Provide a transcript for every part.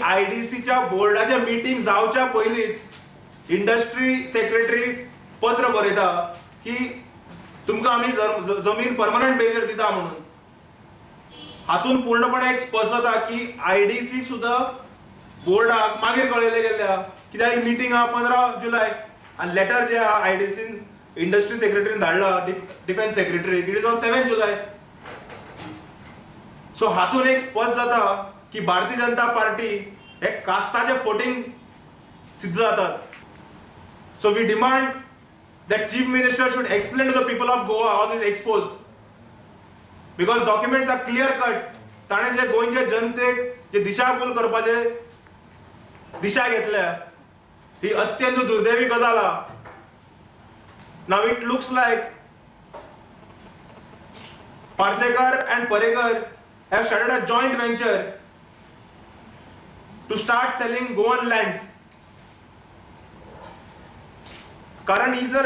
आयडीसीच्या बोर्डाच्या मिटींग जावच्या पयलींच इंडस्ट्री सेक्रेटरी पत्र बरयता की तुमकां आमी जमीन परमनंट बेजीर दिता म्हणून. हातून पूर्णपणे एक स्पश्ट जाता की आयडीसी सुद्दां बोर्डाक मागीर कळयलें गेल्लें आहा, कित्याक ही मिटींग आहा 15 जुलय आनी लेटर जे आहा आयडीसीन इंडस्ट्री सेक्रेटरीन धाडला defence secretary, it is on 7 July. So हातून एक स्पश्ट जाता की भारतीय जनता पार्टी हे कास्ताचे फोटींग सिद्ध जातात. So we demand that Chief Minister should explain to the people of Goa how this expose, because documents are clear cut. ताणें जे गोंयचे जनतेक जे दिशाभूल करपाचे दिशा घेतल्या ही अत्यंत दुर्दैवी गजाल आहा. Now it looks like Parsekar and Parrikar have started a joint venture to start selling Goan lands. कारण ही जर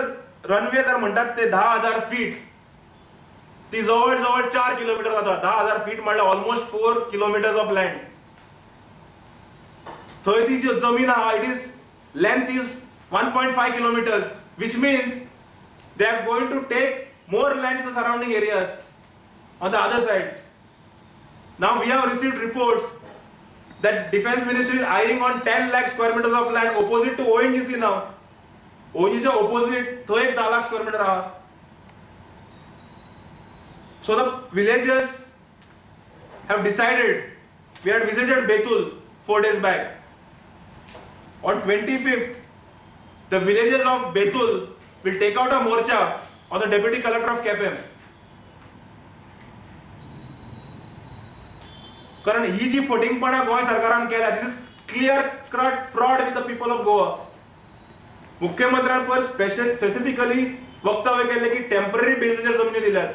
रनवे जर म्हणटात ते 10,000 फीट, ती जवळ जवळ 4 किलोमीटर जाता. 10,000 फीट म्हणल्यार ऑलमोस्ट 4 किलोमीटर्स ऑफ लँड. थंय ती जी जमीन आहा, it is length is 1.5 kilometres, which means they are going to take more land in the surrounding areas on the other side. Now we have received reports that Defense Ministry is eyeing on 10 lakh square meters of land opposite to ONGC now. ONGC opposite थंय 10 lakh square meter आहा. So the villagers have decided, we had visited Betul 4 days back. On 25th, the villagers of Betul will take out a morcha on the Deputy Collector of Quepem. कारण ही जी फटींगपणा गोंय सरकारान केल्या, this is clear cut fraud with the people of Goa. मुख्यमंत्र्यान पर specifically वक्तव्य केल्लें की temporary बेसीचेर जमनी दिल्यात.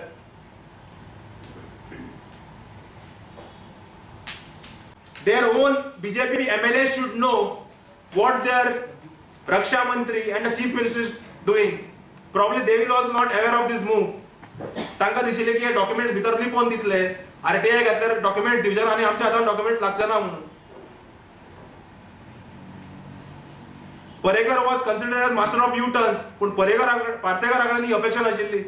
Their own BJP MLA should know what their Raksha Mantri and the Chief Minister is doing. Probably they will also not aware of this move. तांकां दिशिल्लें की हे डॉक्युमेंट भितर लिपोवन दितले, आरटीआय घातल्यार डॉक्युमेंट दिवचे ना आनी आमच्या हातान डॉक्युमेंट लागचे ना म्हणून. Parrikar was considered as master of U turns, पूण पर्रेकर पार्सेकरा कडेन ही अपेक्षा नाशिल्ली.